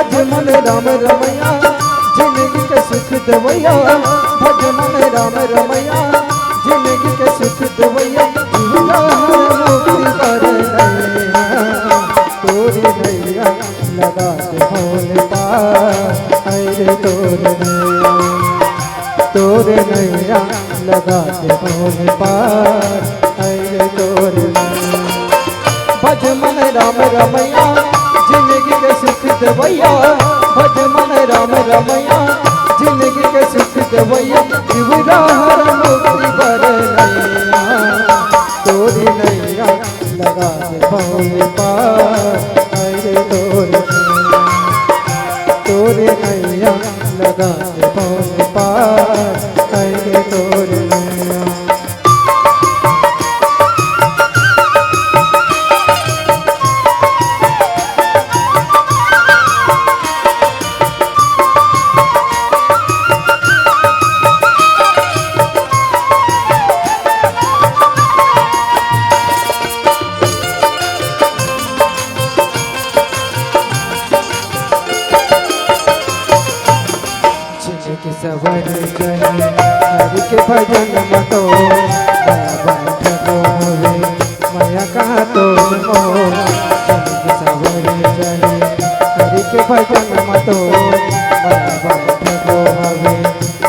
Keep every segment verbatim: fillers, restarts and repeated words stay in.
भज मन राम रमैया, जिंदगी के सुख देवैया। भज मन राम रमैया, जिंदगी के सुख देवैया। जीव का हर मुक्ति कर नैया, तोरी नैया लगा दे भोले पार। ऐ रे तोरे नैया, तोरे नैया लगा दे भोले पार। ऐ रे तोरे नैया। भज मन राम रमैया, जिंदगी के सुख देवैया। भज मन राम रमैया, जिंदगी के सुख देवैया। जीव का हर मुक्ति कर नैया, तोरी नैया लगा दे भोले पार। ऐ रे तोरे नैया, तोरे नैया लगा दे भोले पार। ऐ रे तोरे नैया। जिनके सवर जाही हरि के भजन म तो, मया बर ठगो हवे, मया कहाँ तो मो। जिनके सवर जाही हरि के भजन म तो, मया बर ठगो हवे,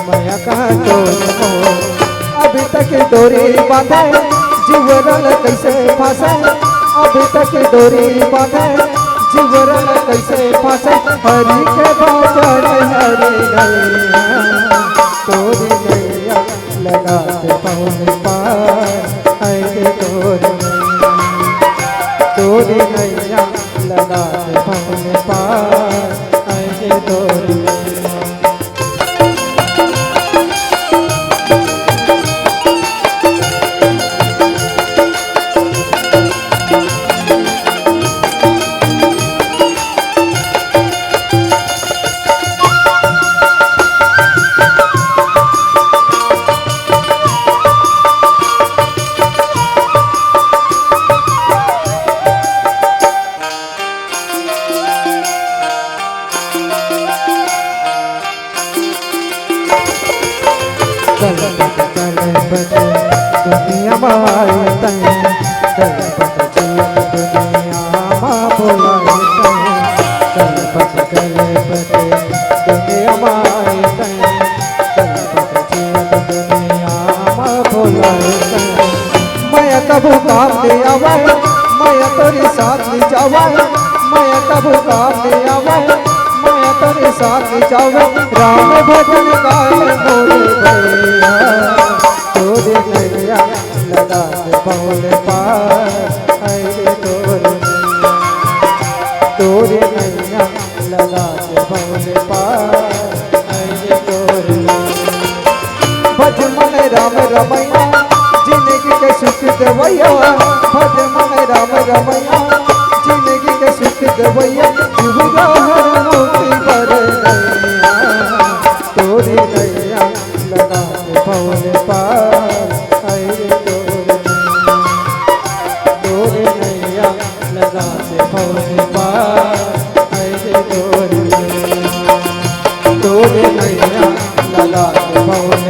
मया कहाँ तो मो। अभी तक डोरी बांधे, जीव ला कइसे फंसे। अभी तक डोरी बांधे, जीव ला कइसे फंसे। हरि के भजन हरि नैया, तोरी नैया लगा दे भोले पार। ऐ रे तोरे नैया, तोरी नैया लगा दे भोले पार। ऐ रे तोरे नैया। कलपत कलपत दुनिया माई तैं, कलपत जीवन दुनिया मा भुलाई तैं, कलपत कलपत दुनिया माई तैं, कलपत जीवन दुनिया मा भुलाई तैं। मया कभू काम नइ आवय, मया तोरे साथ नइ जावय। मया कभू काम नइ आवय, मया तोरे साथ नइ जावय। राम भजन गाय मोरे भैया, तोरे नैया लगा दे भोले पार। ऐ रे तोरे नैया, तोरे नैया लगा दे भोले पार। ऐ रे तोरे नैया। भज मन राम रमैया, जिंदगी के सुख देवैया। भज मन राम रमैया, जिंदगी के सुख देवैया। जीव का हर मुक्ति कर नैया, तोरी नैया लगा दे भोले पार। ऐ रे तोरे नैया, तोरे नैया लगा दे भोले पार। ऐ रे तोरे नैया, तोरे नैया लगा दे भोले